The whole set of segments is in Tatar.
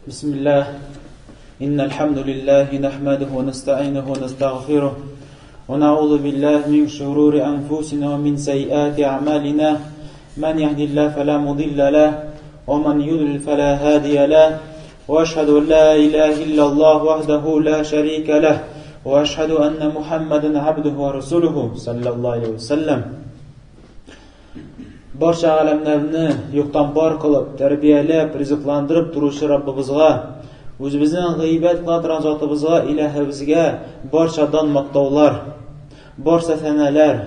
بسم الله إن الحمد لله نحمده ونستعينه ونستغفره ونعوذ بالله من شرور أنفسنا ومن سيئات أعمالنا من يهدي الله فلا مضل له ومن يضلل فلا هادي له وأشهد أن لا إله إلا الله وحده لا شريك له وأشهد أن محمدا عبده ورسوله صلى الله عليه وسلم. Барча галәмнәрне юктан бар кылып, тәрбияләп, ризыкландырып торучы Раббыбызга, үзебезнең гыйбадәт кыла торган затыбызга, илаһыбызга барча дан мактаулар, барча сәнәләр,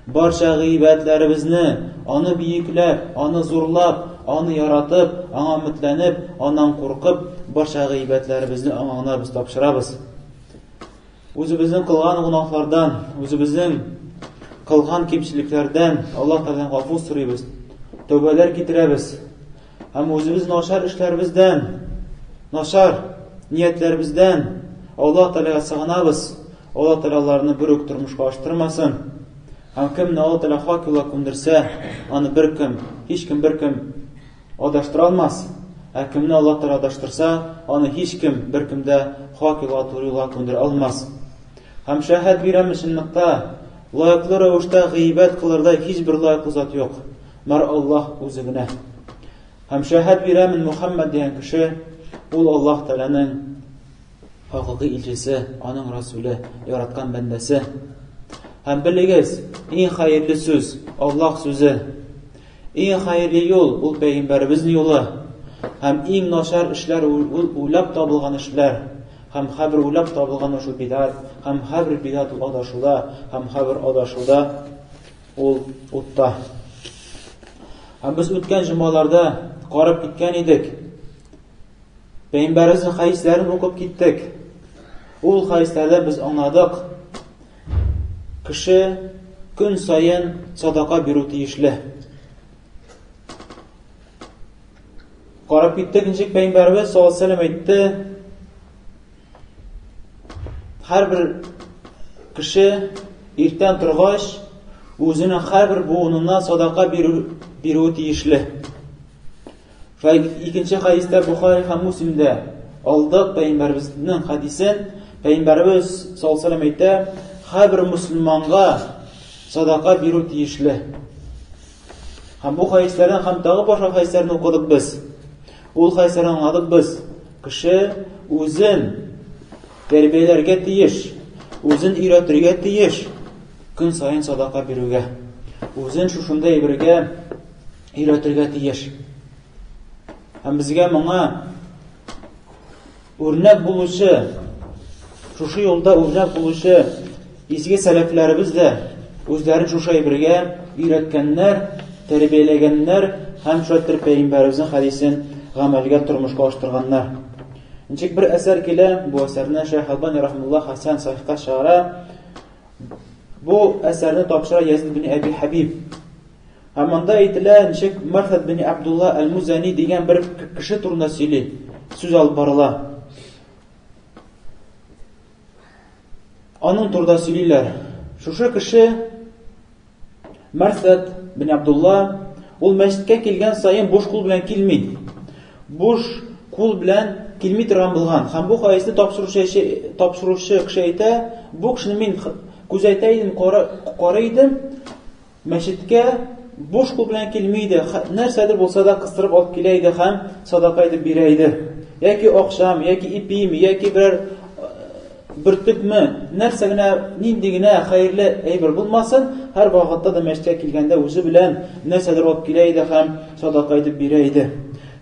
барча гыйбадәтләребезне аны бөекләп, аны зурлап, аны яратып, аңа өметләнеп, аннан куркып, барча гыйбадәтләребезне аңа гына без тапшырабыз. Үзебезнең кылган гөнаһлардан, үзебезнең кылган кимчелекләрдән Аллаһ Тәгаләдән гафу сорыйбыз. Тәүбәләр китерәбез. Һәм үзебез начар эшләребездән, начар ниятләребездән Аллаһ Тәгаләгә сыгынабыз. Аллаһ Тәгалә аларны бер үк тормышка аштырмасын. Һәм кемне Аллаһ Тәгалә хак юлга күндерсә, аны беркем, һичкем беркем адаштыра алмас. Ә кемне Аллаһ Тәгалә адаштырса, аны һичкем, беркем дә хак юлга, туры юлга күндерә алмас. Һәм шәһәт бирәм чынлыкта, лаеклы рәвештә гыйбадәт кылырдай һичбер лаеклы зат юк. Бар Аллаһ үзе генә. Һәм шәһәт бирәмен Мухаммад дигән кеше, ул Аллаһ Тәгаләнең хакыйкый илчесе, аның расуле, яраткан бәндәсе. Һәм белегез, иң хәерле сүз Аллаһ сүзе. Иң хәерле юл ул пәйгамбәребезнең юлы. Һәм иң начар эшләр ул уйлап табылган эшләр. Һәм һәрбер уйлап табылган шул бидат, һәм һәрбер бидат ул адашуда, һәм һәрбер адашуда ул утта. Һәм без үткән җомгаларда карап киткән идек. Пәйгамбәребезнең хәдисләрен укып киттек. Ул хәдисләрдә без аңладык, кеше көн саен садака бирү тиешле. Карап киттек, ничек Пәйгамбәребез саллаллаһу алейһи әйтте, һәрбер кеше иртән торгач, үзенең һәрбер буынына садака бирү, бирүе тиешле. Шулай икенче хәдистә Бухари һәм Муслимдә алдык пәйгамбәребезнең хәдисен. Пәйгамбәребез саллаллаһу алейһи әйтә, һәрбер мөселманга садака бирү тиешле. Һәм бу хәдисләрдән һәм тагы башка хәдисләрне укыдык без. Ул хәдисләрне аңладык без. Кеше үзен тәрбияләргә тиеш, үзен өйрәтергә тиеш көн саен садака бирүгә. Үзен шушындай әйбергә өйрәтергә тиеш. Һәм безгә моңа үрнәк булучы, шушы юлда үрнәк булучы изге сәләфләребез дә үзләрен шушы әйбергә өйрәткәннәр, тәрбияләгәннәр һәм шулай итеп пәйгамбәребезнең хәдисен гамәлгә тормышка аштырганнар. Ничек бер әсәр килә, бу әсәрне Шәйх Албани рахмулла Хасан сахихка чыгара. Бу әсәрне тапшыра Язид бин Әби Хабиб. Һәм монда әйтелә, ничек Марфат бин Абдулла әл-Музани дигән бер кеше турында сөйли, сүз алып барыла. Аның турында сөйлиләр. Шушы кеше Марфат бин Абдулла ул мәчеткә килгән саен буш кул белән килми. Буш кул белән килми торган булган. Һәм бу хәдисне тапшыручы, тапшыручы кеше әйтә, бу кешене мин күзәтә идем, карый идем, мәчеткә буш кул белән килми иде, нәрсәдер булса да кыстырып алып килә иде һәм садака итеп бирә иде. Яки акчам, яки ипим, яки берәр бөртекме, нәрсә генә, нинди генә хәерле әйбер булмасын, һәр вакытта да мәчеткә килгәндә үзе белән нәрсәдер алып килә иде һәм садака итеп бирә иде.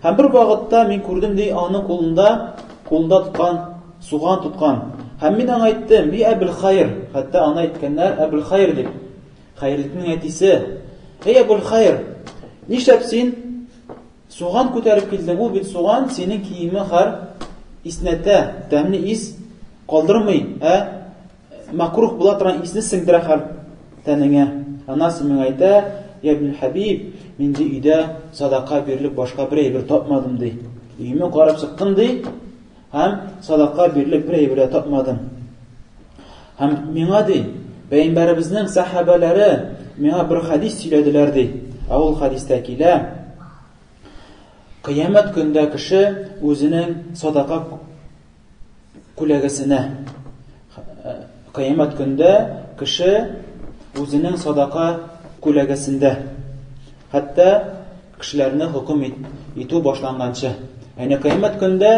Һәм бер вакытта мин күрдем ди, аның кулында, кулында тоткан суган тоткан. Һәм мин аңа әйттем, "Би Әбел Хайр", хәтта аны әйткәннәр Әбел Хайр дип. Хәерлекнең әтисе, "Эй Әбел Хайр, нишләп син суган күтәреп килдең? Ул бит суган синең киеме хәр иснәтә, тәмле ис калдырмый, ә макрух була торган исне сеңдерә хәр тәнеңә. Анасы миңа әйтә, я ибн Хабиб, мин ди өйдә садака бирелеп башка бер әйбер тапмадым ди. Өемә карап чыктым ди, һәм садака бирелеп бер әйбер дә тапмадым. Һәм миңа ди, пәйгамбәребезнең сахабәләре миңа бер хәдис сөйләделәр ди. Ә ул хәдистә килә. Кыямәт көндә кеше үзенең садака күләгәсенә Кыямәт көндә кеше үзенең садака күләгәсендә хәтта кешеләрне хөкем итү башланганчы. Ягъни кыямәт көндә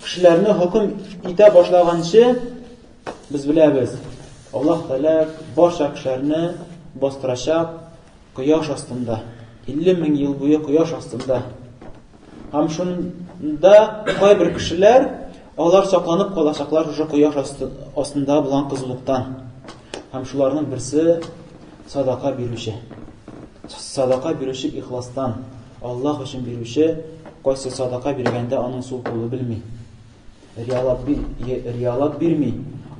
кешеләрне хөкем итә башлаганчы без беләбез, Аллаһ Тәгалә барча кешеләрне бастырачак кояш астында. 50 мең ел буе кояш астында. Һәм шунда кайбер кешеләр алар сакланып калачаклар шушы кояш астында булган кызулыктан. Һәм шуларның берсе садака бирүче. Садака бирүче ихластан, Аллаһ өчен бирүче, кайсы садака биргәндә аның сул кулы белми. Риялап, риялап бирми,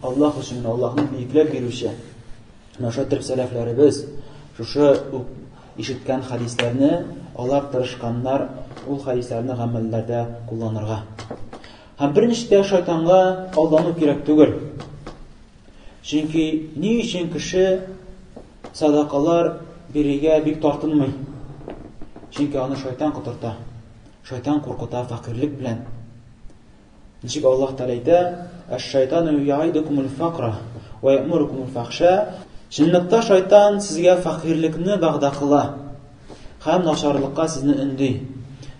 Аллаһ өчен Аллаһны биекләп бирүче. Менә шулай итеп сәләфләребез шушы ишеткән хәдисләрне алар тырышканнар ул хәдисләрне гамәлләрдә кулланырга. Һәм берничек тә шайтанга алдану кирәк түгел. Чөнки ни өчен кеше садакалар бирергә бик тартынмый? Чөнки аны шайтан котырта. Шайтан куркыта фәкыйрьлек белән. Ничек Аллаһ Тәгалә әйтә, Әш-шайтану яидукумул факра ва я'мурукумул фахша. Чынлыкта шайтан сезгә фәкыйрьлекне вәгъдә кыла һәм начарлыкка сезне өнди.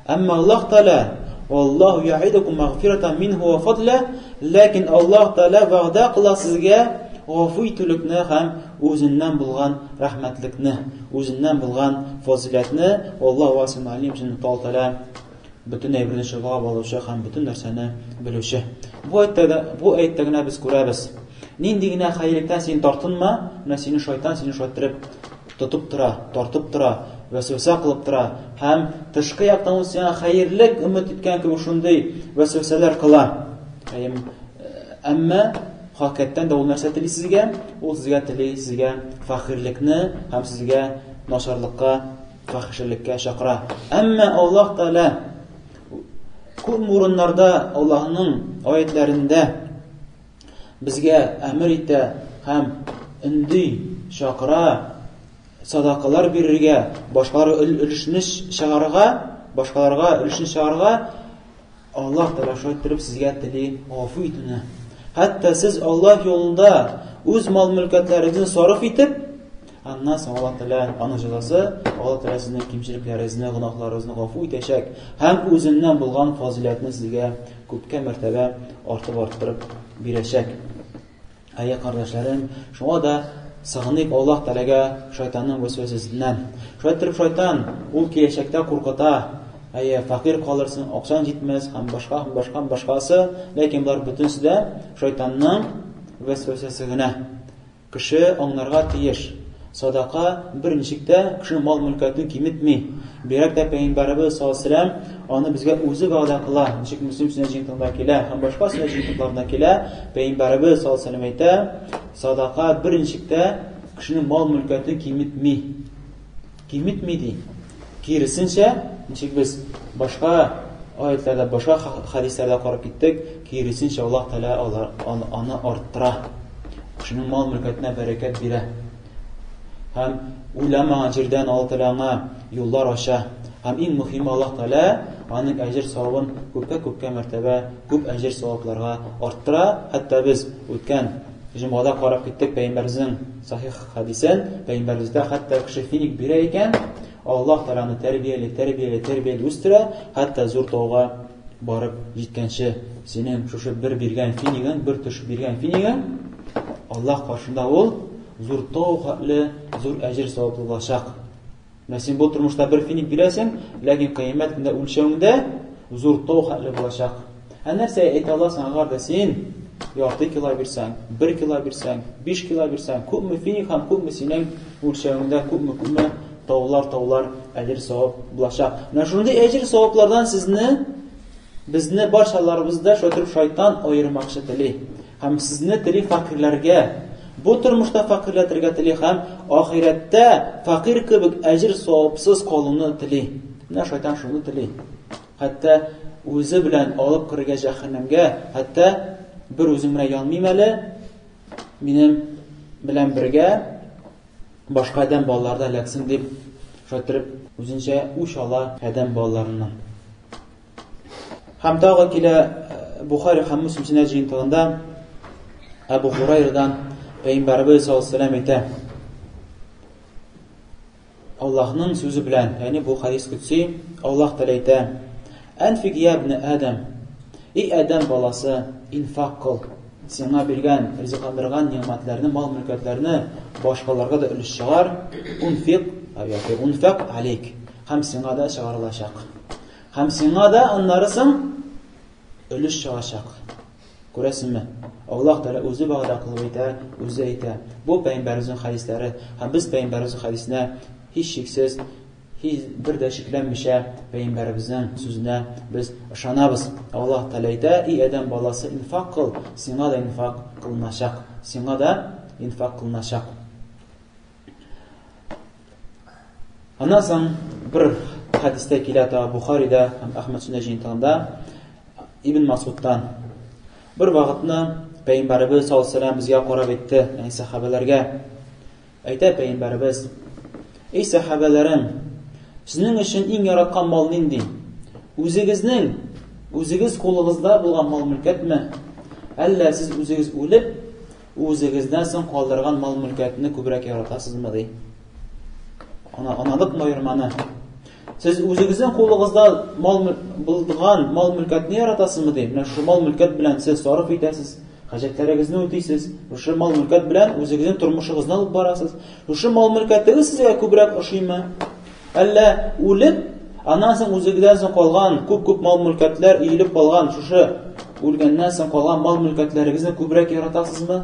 Әмма Аллаһ Тәгалә Валлаһу яидукум магфиратан минһу ва фадла, ләкин Аллаһ Тәгалә вәгъдә кыла сезгә гафу итүлекне һәм үзеннән булган рәхмәтлекне, үзеннән булган фазыйләтне. Аллаһу васиун алим, чынлыкта Аллаһ Тәгалә бөтен әйберне чолгап алучы һәм бөтен нәрсәне белүче. Бу әйттә дә, бу әйттә генә без күрәбез. Нинди генә хәерлектән син тартынма, менә сине шайтан сине шайтырып тотып тора, тартып тора, вәсвәсә кылып тора һәм тышкы яктан ул сиңа хәерлек өмет иткән кебек шундый вәсвәсәләр кыла. Әмма хакыйкатьтән дә ул нәрсә тели сезгә? Ул сезгә тели сезгә фәхирлекне һәм сезгә начарлыкка фахишәлеккә чакыра. Әмма Аллаһ Тәгалә күп урыннарда Аллаһның аятләрендә безгә әмер итә һәм өнди, чакыра садакалар бирергә, башкаларга өлешне чыгарырга, башкаларга өлешне чыгарырга Аллаһ Тәгалә шулай иттереп сезгә тели гафу итүне. Хәтта сез Аллаһ юлында үз мал-мөлкәтләрегезне сарыф итеп, аннан соң Аллаһ Тәгалә аның җәзасы, Аллаһ Тәгалә сезнең кимчелекләрегезне, гөнаһларыгызны гафу итәчәк һәм үзеннән булган фазыйләтне сезгә күпкә мәртәбә артып арттырып бирәчәк. Әйе, кардәшләрем, шуңа да сыгыныйк Аллаһ Тәгаләгә шайтанның вәсвәсәсеннән. Шулай итеп шайтан ул киләчәктә куркыта. Әйе, фәкыйрь калырсың, акчаң җитмәс һәм башка һәм башка һәм башкасы, ләкин болар бөтенесе дә шайтанның вәсвәсәсе генә. Кеше аңларга тиеш. Садака берничек тә кешенең мал-мөлкәтен киметми. Бигрәк тә Пәйгамбәребез саллаллаһу алейһи вәсәлләм аны безгә үзе вәгъдә кыла. Ничек Мөслим сөннәт җыентыгында килә һәм башка сөннәт җыентыкларында килә, Пәйгамбәребез саллаллаһу алейһи вәсәлләм әйтә, садака берничек тә кешенең мал-мөлкәтен киметми. Киметми ди. Киресенчә, ничек без башка аятларда, башка хәдисләрдә карап киттек, киресенчә Аллаһ Тәгалә аны арттыра. Кешенең мал-мөлкәтенә бәрәкәт бирә. Һәм уйламаган җирдән Аллаһ Тәгалә аңа юллар ача. Һәм иң мөһиме Аллаһ Тәгалә аның әҗер савабын күпкә-күпкә мәртәбә күп әҗер савапларга арттыра. Хәтта без үткән җомгада карап киттек пәйгамбәребезнең сахих хәдисен, пәйгамбәребездә хәтта кеше финик бирә икән, Аллаһ Тәгалә аны тәрбияли, тәрбияли, тәрбияли үстерә, хәтта зур тауга барып җиткәнче синең шушы бер биргән финигең, бер төш биргән финигең Аллаһ каршында ул зур тау хәтле зур әҗер саваплы булачак. Менә син бу тормышта бер финик бирәсең, ләкин кыямәт көндә үлчәүеңдә зур тау хәтле булачак. Ә нәрсә әйтә аласың, әгәр дә син ярты кило бирсәң, бер кило бирсәң, биш кило бирсәң, күпме финик һәм күпме синең үлчәвеңдә күпме күпме таулар таулар әҗер савап булачак. Менә шундый әҗер саваплардан сезне безне барчаларыбызны да шулай итеп шайтан аермакчы тели. Һәм сезне тели фәкыйрьләргә, бу тормышта фәкыйрьләтергә тели һәм ахирәттә фәкыйрь кебек әҗер савапсыз калуны тели. Менә шайтан шуны тели. Хәтта үзе белән алып керергә җәһәннәмгә, хәтта бер үзем генә янмыйм әле, минем белән бергә башка адәм балалары да эләксен дип, шулай иттереп, үзенчә үч ала адәм балаларыннан. Һәм тагы килә Бухари һәм Муслим сөннәт җыентыгында Әбу Хурайрадан Пәйгамбәребез саллаллаһу алейһи вәсәлләм әйтә. Аллаһның сүзе белән, ягъни бу хадис көтси, Аллаһ Тәгалә әйтә: "Әнфик я ибне Адам, эй Адәм баласы, инфак кыл. Сиңа биргән, ризыкландырган нигъмәтләрне, мал-мөлкәтләрне башкаларга да өлеш чыгар. Унфик, яки унфак алейк. Һәм сиңа да чыгарылачак. Һәм сиңа да аннары соң өлеш чыгачак. Күрәсеңме? Аллаһ Тәгалә үзе вәгъдә кылып әйтә, үзе әйтә. Бу пәйгамбәребезнең хәдисләре һәм без пәйгамбәребезнең хәдисенә һичшиксез, һич бер дә шикләнмичә пәйгамбәребезнең сүзенә без ышанабыз. Аллаһ Тәгалә әйтә: "И адәм баласы, инфак кыл, сиңа да инфак кылыначак. Сиңа да инфак кылыначак." Аннан соң бер хәдистә килә та Бухарида һәм Әхмәд сөннә җыентыгында Ибн Масудтан. Бер вакытны Пәйгамбәребез саллаллаһу алейһи вәсәлләм безгә карап әйтте, ягъни сәхабәләргә. Әйтә Пәйгамбәребез: "Эй сәхабәләрем, сезнең өчен иң яраткан мал нинди? Үзегезнең, үзегез кулыгызда булган мал-мөлкәтме? Әллә сез үзегез үлеп, үзегездән соң калдырган мал-мөлкәтне күбрәк яратасызмы?" ди. Ана, анадыкмы аерманы? Сез үзегезнең кулыгызда мал булган мал-мөлкәтне яратасызмы ди? Менә шул мал-мөлкәт белән сез сарыф итәсез, хаҗәтләрегезне үтисез, шушы мал-мөлкәт белән үзегезнең тормышыгызны алып барасыз. Шушы мал-мөлкәтегез сезгә күбрәк ошыймы? Әллә үлеп, аннан соң үзегездән соң калган күп-күп мал-мөлкәтләр өелеп калган шушы үлгәннән соң калган мал-мөлкәтләрегезне күбрәк яратасызмы?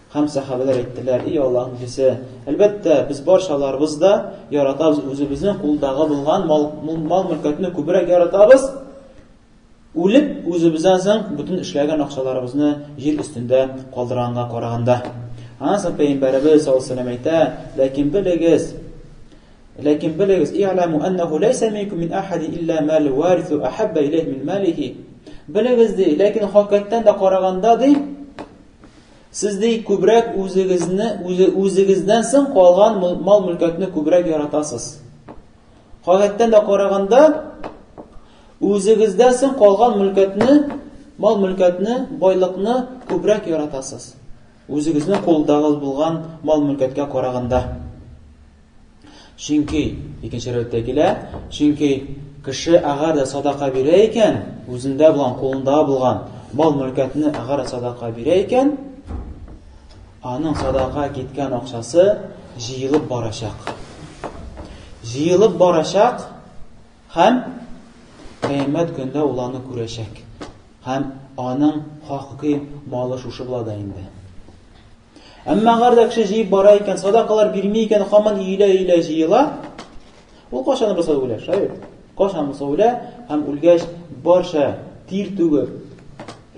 Һәм сәхабәләр әйттеләр, Ий Аллаһның илчесе, әлбәттә, без барчаларыбыз да яратабыз үзебезнең кулдагы булган мал-мөлкәтне күбрәк яратабыз, үлеп, үзебездән соң бөтен эшләгән акчаларыбызны җир өстендә калдырганга караганда. Аннан соң Пәйгамбәребез саллаллаһу алейһи ва сәлләм әйтә, ләкин белегез, ләкин белегез, и'ламу аннаху ләйсә минкум мин ахади илля мал варису ахабба иләйһи мин малихи. Белегез ди, ләкин хакыйкатьтән дә караганда ди, Сез ди күбрәк үзегезне, үзе, үзегездән соң калган мал-мөлкәтне күбрәк яратасыз. Гадәттән дә караганда, үзегездән соң калган мөлкәтне, мал-мөлкәтне, байлыкны күбрәк яратасыз. Үзегезнең кулдагыз булган мал-мөлкәткә караганда. Чөнки, икенче рәветтә килә, чөнки кеше әгәр дә садака бирә икән, үзендә булган, кулында булган мал-мөлкәтне әгәр дә садака бирә икән, аның садака киткән акчасы җыелып барачак. Җыелып барачак һәм кыямәт көндә ул аны күрәчәк. Һәм аның хакыйкый малы шушы була да инде. Әмма әгәр дә кеше җыеп бара икән, садакалар бирми икән, һаман өелә-өелә җыела, ул кайчан булса үлә, шулай бит? Кайчан булса үлә һәм үлгәч барча тир түгеп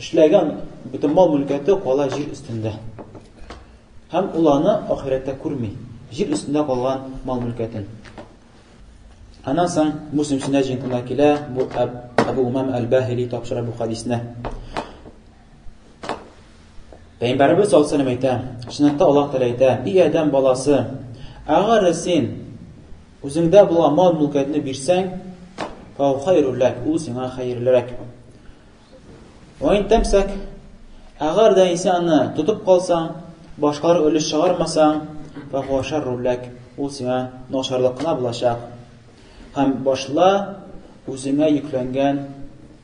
эшләгән бөтен мал-мөлкәте кала җир өстендә. Һәм ул аны ахирәттә күрми, җир өстендә калган мал-мөлкәтен. Аннан соң Муслим сөннәт җыентыгында килә, бу Әбу Умам әл-Баһили тапшыра бу хадисне. Пәйгамбәребез саллаллаһу алейһи әйтә, чынлыкта Аллаһ Тәгалә әйтә, "И адәм баласы, әгәр син үзеңдә булган мал-мөлкәтне бирсәң, фа хайрул ләк, ул сиңа хәерлерәк. Ва ин тәмсәк, әгәр дә син аны тотып калсаң, башкалар өлеш чыгармасаң, фа хуа шаррул ләк, ул сиңа начарлык кына булачак. Һәм башла үзеңә йөкләнгән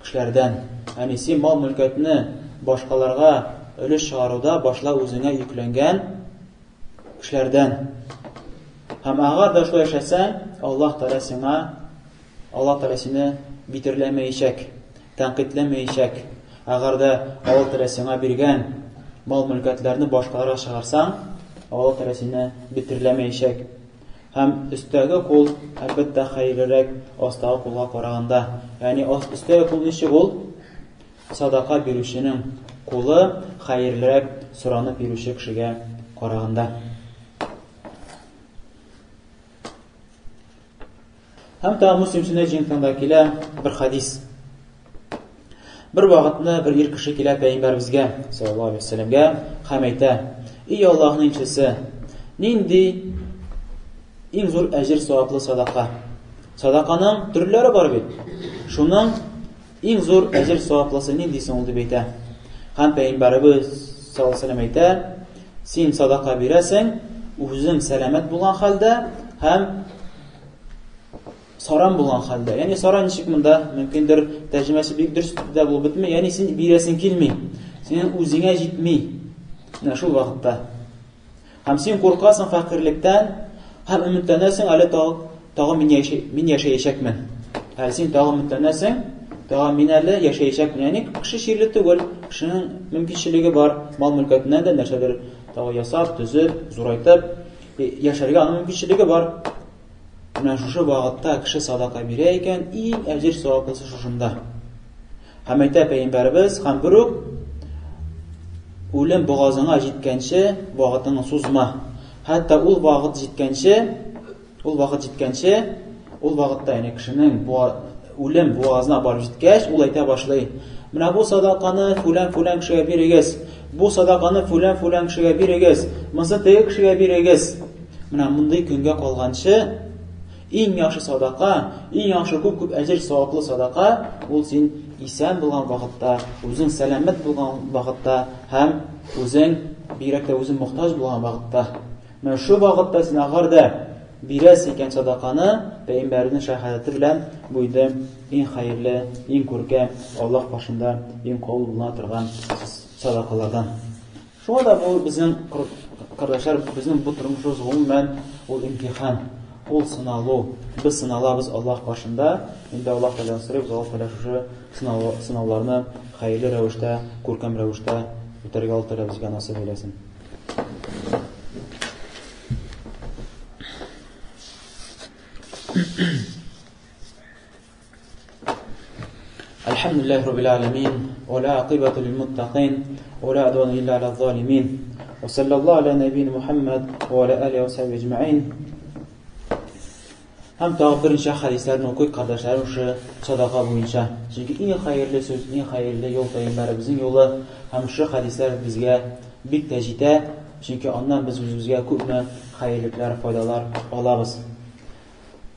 кешеләрдән. Ягъни син мал-мөлкәтне башкаларга өлеш чыгаруда башла үзеңә йөкләнгән кешеләрдән. Һәм әгәр дә шулай эшләсәң, Аллаһ Тәгалә сиңа Аллаһ Тәгалә сине битерләмәячәк, тәнкыйтьләмәячәк. Әгәр дә Аллаһ Тәгалә сиңа биргән мал-мөлкәтләрне башкаларга чыгарсаң, Аллаһ Тәгалә сине битерләмәячәк. Һәм өстәге кул, әлбәттә, хәерлерәк астагы кулга караганда. Ягъни өстәге кул ничек ул? Садака бирүченең кулы хәерлерәк соранып йөрүче кешегә караганда. Һәм тагы Муслим сөннәт җыентыгында килә бер хадис. Бер вакытны бер ир кеше килә пәйгамбәребезгә, саллаллаһу алейһи вәсәлләмгә, һәм әйтә: "Ий Аллаһның илчесе, нинди иң зур әҗер саваплы садака? Садаканың төрләре бар бит. Шуның Иң зур әҗер саваплысы нинди соң ул дип әйтә. Һәм пәйгамбәребез саллаллаһу алейһи вәсәлләм әйтә, син садака бирәсең, үзең сәламәт булган хәлдә һәм саран булган хәлдә. Ягъни саран ничек монда? Мөмкиндер, тәрҗемәсе бик дөрес тә булып бетми. Ягъни син бирәсең килми. Синең үзеңә җитми. Менә шул вакытта. Һәм син куркасың фәкыйрьлектән һәм өметләнәсең, әле тагы, тагы мин, яшә, мин яшәячәкмен. Әле син тагы өметләнәсең, тагы мин әле яшәячәкмен. Ягъни кеше чирле түгел, кешенең мөмкинчелеге бар, мал-мөлкәтеннән дә нәрсәдер тагы ясап, төзеп, зурайтып яшәргә аның мөмкинчелеге бар. Менә шушы вакытта кеше садака бирә икән, иң әҗер саваплысы шушында. Һәм әйтә пәйгамбәребез, һәм бер үк үлем бугазыңа җиткәнче вакытыңны сузма. Хәтта ул вакыт җиткәнче, ул вакыт җиткәнче, ул вакытта ягъни кешенең үлем бугазына барып җиткәч, ул әйтә башлый: Менә бу садаканы фүлән-фүлән кешегә бирегез. Бу садаканы фүлән-фүлән кешегә бирегез. Монысы теге кешегә бирегез. Менә мондый көнгә калганчы, иң яхшы садака, иң яхшы күп-күп әҗер саваплы садака, ул син исән булган вакытта, үзең сәламәт булган вакытта һәм үзең бигрәк тә үзең мохтаҗ булган вакытта. Менә шул вакытта син әгәр дә бирәсең икән садаканы, пәйгамбәрнең шәһадәте белән бу инде иң хәерле, иң күркәм, Аллаһ каршында иң кабул була торган садакалардан. Шуңа да бу безнең кардәшләр, безнең бу тормышыбыз гомумән ул имтихан, ул сыналу. Без сыналабыз Аллаһ каршында. Инде Аллаһ Тәгаләдән сорыйбыз, Аллаһ Тәгалә шушы сынауларны хәерле рәвештә, күркәм рәвештә үтәргә Аллаһ Тәгалә безгә насыйп әйләсен. الحمد لله رب العالمين ولا عقبة للمتقين ولا عدوان إلا على الظالمين وصلى الله على نبينا محمد وعلى آله وصحبه أجمعين Һәм тагы берничә хәдисләрне укыйк, кардәшләрем, шушы садака буенча. Чөнки иң хәерле сүз, иң хәерле юл пәйгамбәребезнең юлы һәм шушы хәдисләр безгә бик тә җитә, чөнки аннан без үзебезгә күпме хәерлекләр, файдалар алабыз.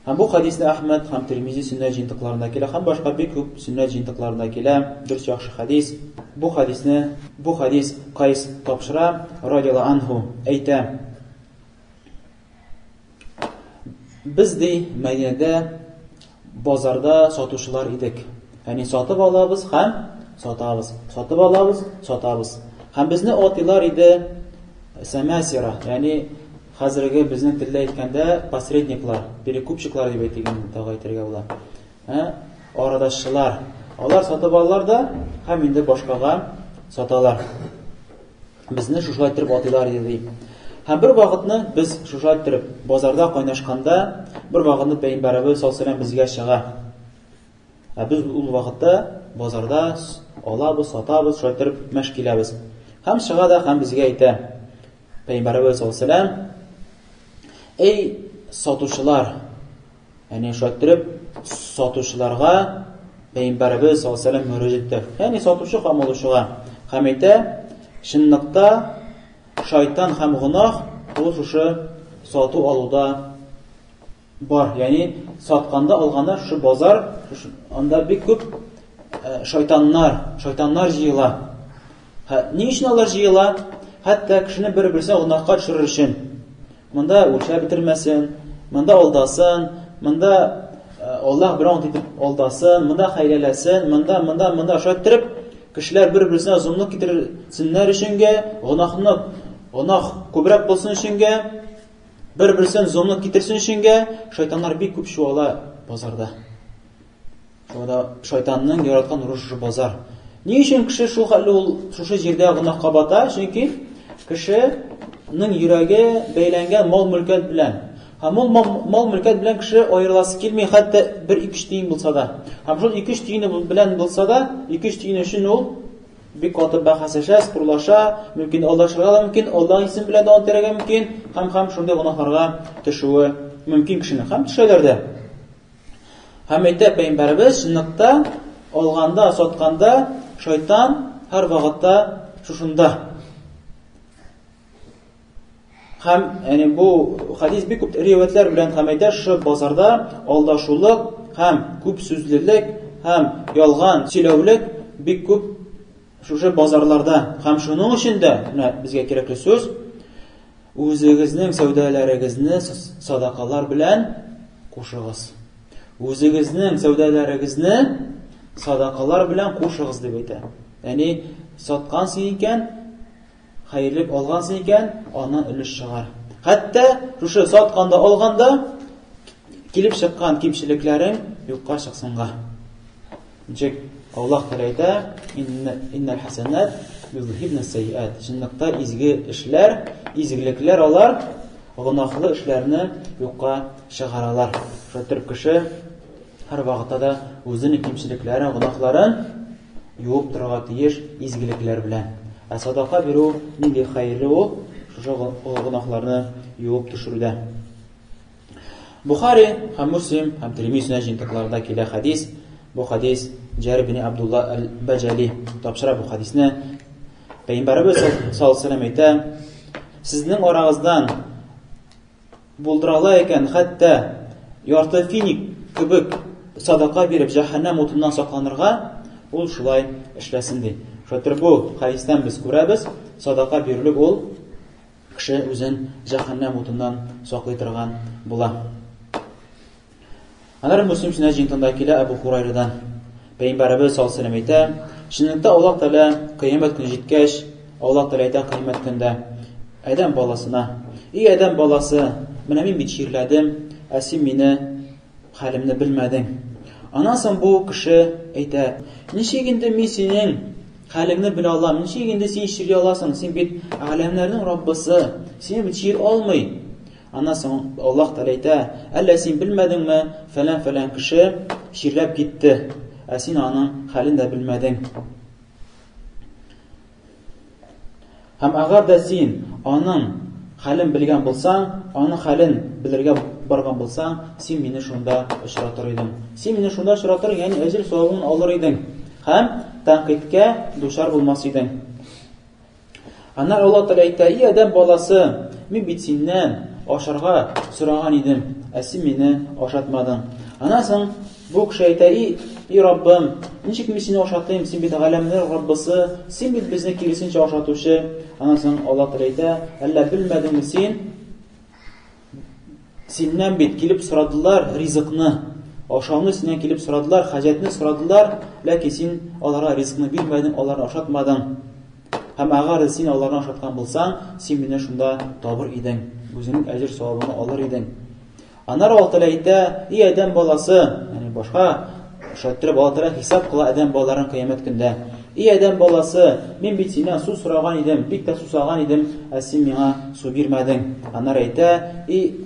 Һәм бу хәдисне Әхмәд һәм Тирмизи сөннәт җыентыкларында килә һәм башка бик күп сөннәт җыентыкларында килә. Дөрес яхшы хәдис. Бу хәдисне бу хәдис Кайс тапшыра, радиаллаһу анху әйтә. Без ди Мәдинәдә базарда сатучылар идек. Ягъни сатып алабыз һәм сатабыз. Сатып алабыз, сатабыз. Һәм безне атыйлар иде сәмәсира, ягъни Хәзерге безнең телдә әйткәндә, посредниклар, перекупщиклар дип әйтик инде, тагы әйтергә була. Ә? Арадашчылар. Алар сатып алалар да һәм инде башкага саталар. Безне шушылай иттереп атыйлар иде ди. Һәм бер вакытны без шушылай иттереп базарда кайнашканда, бер вакытны пәйгамбәребез саллаллаһу алейһи безгә чыга. Ә без ул вакытта базарда алабыз, сатабыз, шулай иттереп мәш киләбез. Һәм чыга да һәм безгә әйтә. Пәйгамбәребез саллаллаһу алейһи Эй сатучылар, ягъни шулай иттереп сатучыларга Пәйгамбәребез саллаллаһу алейһи мөрәҗәгать итә. Ягъни сатучы һәм алучыга һәм әйтә, чынлыкта шайтан һәм гөнаһ ул шушы сату алуда бар. Ягъни сатканда, алганда шушы базар, шушы, анда бик күп э, шайтаннар, шайтаннар җыела. Һә, ни өчен алар җыела? Хәтта кешене бер-берсен гөнаһка төшерер өчен. Монда үлчәп бетермәсен, монда алдасын, монда э, Аллаһ белән итеп алдасын, монда хәйләләсен, монда, монда, монда шулай иттереп кешеләр бер-берсенә золымлык китерсеннәр өченгә, гөнаһны гөнаһ күбрәк булсын өченгә, бер-берсен золымлык китерсен өченгә шайтаннар бик күп чуала базарда. Шуңа да шайтанның яраткан урыны шушы базар. Ни өчен кеше шул хәтле ул шушы җирдә гөнаһка бата? Чөнки кешенең йөрәге бәйләнгән мал-мөлкәт белән. Һәм ул мал-мөлкәт белән кеше аерыласы килми, хәтта бер ике-өч тиен булса да. Һәм шул ике-өч тиене белән булса да, ике-өч тиен өчен ул бик каты бәхәсләшә, спорлаша, мөмкин алдашырга да мөмкин, Аллаһ исеме белән дә ант итәргә мөмкин, һәм һәм шундый гөнаһларга төшүе мөмкин кешенең. Һәм төшәләр дә. Һәм әйтә пәйгамбәребез, чынлыкта алганда, сатканда шайтан һәр вакытта шушында. Һәм яни бу хадис бик күп риваятлар белән һәм әйтә, шушы базарда алдашулык һәм күп сүзлелек һәм ялган сөйләүлек бик күп шушы базарларда. Һәм шуның өчен дә, менә безгә кирәкле сүз, үзегезнең сәүдәләрегезне садакалар белән кушыгыз. Үзегезнең сәүдәләрегезне садакалар белән кушыгыз дип әйтә. Ягъни саткансың икән, хәерлек алгансың икән, аннан өлеш чыгар. Хәтта шушы сатканда алганда килеп чыккан кимчелекләрең юкка чыксынга. Ничек Аллаһ Тәгалә әйтә, иннәл хәсәнәт юзһибна сәйиәт. Чынлыкта изге эшләр, изгелекләр алар гөнаһлы эшләрне юкка чыгаралар. Шулай итеп кеше һәр вакытта да үзенең кимчелекләрен, гөнаһларын юып торырга тиеш изгелекләр белән. Ә садака бирү нинди хәерле ул, шушы гөнаһларны юып төшерүдә. Бухари һәм Муслим һәм Тирмизи сөннәт җыентыкларында килә хәдис. Бу хәдис Җәрир бин Абдулла әл-Баҗали тапшыра бу хәдисне. Пәйгамбәребез саллаллаһу алейһи әйтә, сезнең арагыздан булдыра ала икән, хәтта ярты финик кебек садака биреп җәһәннәм утыннан сакланырга, ул шулай эшләсен ди. Шулай бу хәдистән без күрәбез, садака бирелеп ул Кеше үзен җәһәннәм утыннан саклый торган була. Аннары Муслим сөннәт җыентыгында килә Әбу Хурайрадан. Пәйгамбәребез саллаллаһу алейһи әйтә, чынлыкта Аллаһ Тәгалә кыямәт көне җиткәч, Аллаһ Тәгалә әйтә кыямәт көндә адәм баласына: "И адәм баласы, менә мин бит чирләдем, ә син мине хәлемне белмәдең. Аннан соң бу кеше әйтә, ничек инде мин синең хәлеңне белә алам, ничек инде син чирли аласың, син бит галәмнәрнең Раббысы, сине бит чир алмый. Аннан соң Аллаһ Тәгалә әйтә, әллә син белмәдеңме, фәлән-фәлән кеше чирләп китте, ә син аның хәлен дә белмәдең. Һәм әгәр дә син аның хәлен белгән булсаң, аның хәлен белергә барган булсаң, син мине шунда очратыр идең. Син мине шунда очратыр, ягъни әҗер савабын алыр идең һәм тәнкыйтькә дучар булмас идең. Аннары Аллаһ Тәгалә әйтә: "И адәм баласы, мин бит синнән ашарга сораган идем, ә син мине ашатмадың". Аннан соң Бу кеше әйтә, И, и Раббым, ничек мин сине ашатыйм, син бит галәмнәр Раббысы, син бит безне киресенчә ашатучы. Аннан соң Аллаһ Тәгалә әйтә, әллә белмәдеңме син? Синнән бит килеп сорадылар ризыкны, ашауны синнән килеп сорадылар, хаҗәтне сорадылар, ләкин син аларга ризыкны бирмәдең, аларны ашатмадың. Һәм әгәр дә син аларны ашаткан булсаң, син мине шунда табыр идең, үзеңнең әҗер савабыңны алыр идең. Аннары Аллаһ Тәгалә әйтә, "И адәм баласы", ягъни башка шайтырып Аллаһ Тәгалә хисап кыла адәм балаларын кыямәт көндә. "И адәм баласы, мин бит синнән су сораган идем, бик тә сусаган идем, ә син миңа су бирмәдең". Аннары әйтә, "И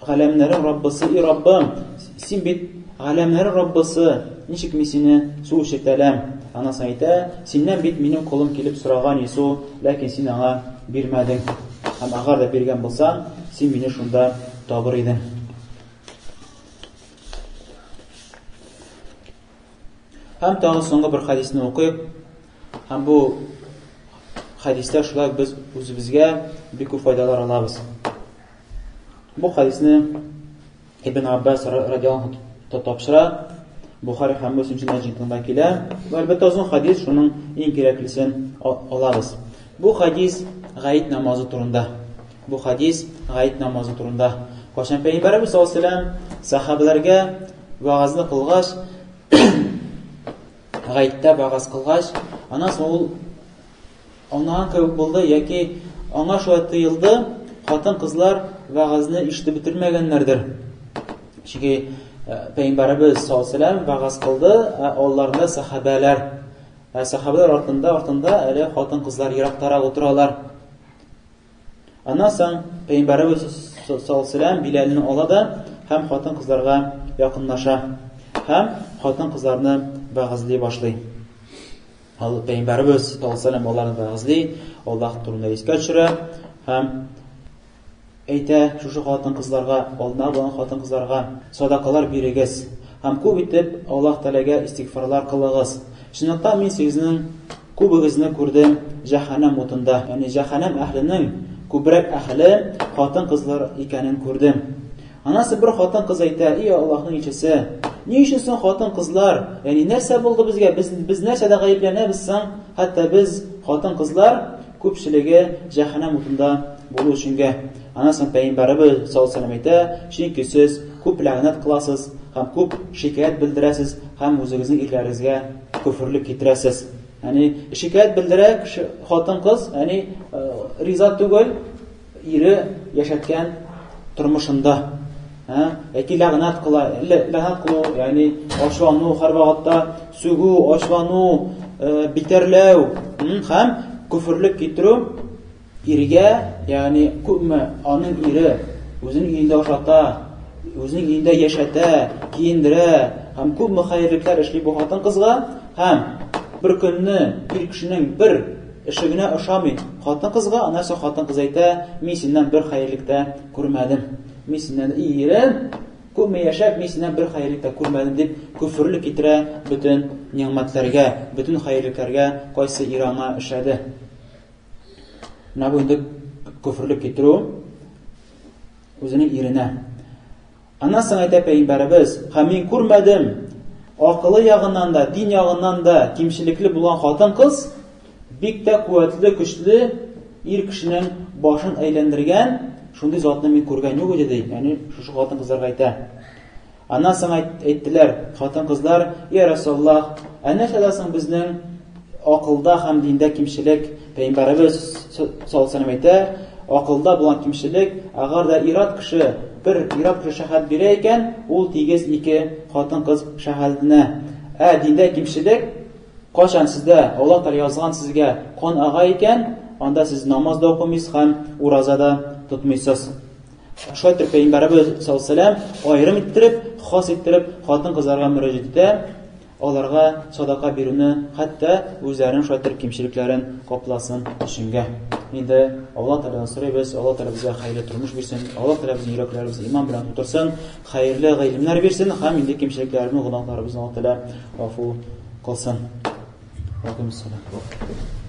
галәмнәрнең Раббысы, и Раббым, син бит галәмнәрнең Раббысы, ничек мин сине су эчертәләм?" Аннан соң әйтә, "Синнән бит минем колым килеп сораган су, ләкин син аңа бирмәдең. Һәм әгәр дә биргән булсаң, син мине шунда табыр идең. Һәм тагы соңгы бер хәдисне укыйк. Һәм бу хәдистә шулай без үзебезгә бик күп файдалар алабыз. Бу хәдисне Ибн Аббас радиаллаһу тапшыра. Бухари һәм Муслим сөннәт җыентыгында килә. Бу әлбәттә озын хәдис, шуның иң кирәклесен алабыз. Бу хәдис гаит намазы турында. Бу хәдис гаит намазы турында. Кайчан Пәйгамбәребез саллаллаһу алейһи вәсәлләм сахабаларга вәгазьне кылгач, гаиттә вәгазь кылгач, аннан соң ул аңлаган кебек булды яки аңа шулай тоелды, хатын-кызлар вәгазьне ишетеп бетермәгәннәрдер. Чөнки Пәйгамбәребез саллаллаһу алейһи вәсәлләм вәгазь кылды, ә алларында сахабәләр. Ә сахабәләр артында артында әле хатын-кызлар ерактарак утыралар. Аннан соң Пәйгамбәребез саллаллаһу алейһи Биләлне ала да һәм хатын-кызларга якынлаша һәм хатын-кызларны вәгазьли башлый. Ал Пәйгамбәребез саллаллаһу алейһи аларны вәгазьли, Аллаһ турында искә төшерә һәм әйтә шушы хатын-кызларга, алдына булган хатын-кызларга садакалар бирегез һәм күп итеп Аллаһ Тәгаләгә истигъфарлар кылыгыз. Чынлыкта мин сезнең Күбегезне күрдем җәһәннәм утында, ягъни җәһәннәм әһленең күбрәк әһеле хатын-кызлар икәнен күрдем. Анасы бер хатын-кыз әйтә, "И Аллаһның илчесе, Ни өчен соң хатын-кызлар, ягъни нәрсә булды безгә? Без без нәрсәдә гаепләнәбез соң? Хәтта без хатын-кызлар күпчелеге җәһәннәм утында булу өченгә. Аннан соң пәйгамбәребез саллаллаһу алейһи әйтә, чөнки сез күп ләгънәт кыласыз һәм күп шикаять белдерәсез һәм үзегезнең ирләрегезгә көферлек китерәсез. Ягъни шикаять белдерә кеше хатын-кыз, ягъни э, риза түгел ире яшәткән тормышында. Ә, яки ләгънәт кыла, ләгънәт кылу, ягъни ачулану һәрвакытта сүгү, ачулану, э, битәрләү һәм көферлек китерү Иргә, ягъни күпме аның ире үзенең өендә ашата, үзенең өендә яшәтә, киендерә һәм күпме хәерлекләр эшли бу хатын-кызга һәм бер көнне ир кешенең бер эше генә ошамый хатын-кызга, аннан соң хатын-кыз әйтә, мин синнән бер хәерлек тә күрмәдем. Мин синнән ирем күпме яшәп, мин синнән бер хәерлек тә күрмәдем дип көферлек китерә бөтен нигъмәтләргә, бөтен хәерлекләргә, кайсы ир аңа эшләде. Менә бу инде көферлек китерү үзенең иренә. Аннан соң әйтә пәйгамбәребез, һәм мин күрмәдем, акылы ягыннан да, дин ягыннан да кимчелекле булган хатын-кыз бик тә куәтле, көчле ир кешенең башын әйләндергән шундый затны мин күргән юк иде, ди. Ягъни шушы хатын-кызларга әйтә. Аннан соң әйттеләр хатын-кызлар, Я Расулаллаһ, ә нәрсәдә соң безнең акылда һәм диндә кимчелек? Пәйгамбәребез саллаллаһу алейһи әйтә, акылда булган кимчелек, әгәр дә ир-ат кеше бер ир-ат кеше шәһадәт бирә икән, ул тигез ике хатын-кыз шәһадәтенә. Ә диндә кимчелек, кайчан сездә Аллаһ Тәгалә язган сезгә кан ага икән, анда сез намаз да укымыйсыз һәм ураза да тотмыйсыз. Шулай итеп Пәйгамбәребез саллаллаһу алейһи аерым иттереп, хас иттереп хатын-кызларга мөрәҗәгать итә, аларга садака бирүне, хәтта үзләренең шулай итеп кимчелекләрен капласын өченгә. Инде Алла Тәгаләдән сорыйбыз, Алла Тәгалә безгә хәерле тормыш бирсен, Алла Тәгалә безнең йөрәкләребезне иман белән тутырсын, хәерле гыйлемнәр бирсен һәм инде кимчелекләребезне, гөнаһларыбызны Алла Тәгалә гафу кылсын. Валейкум ассалам.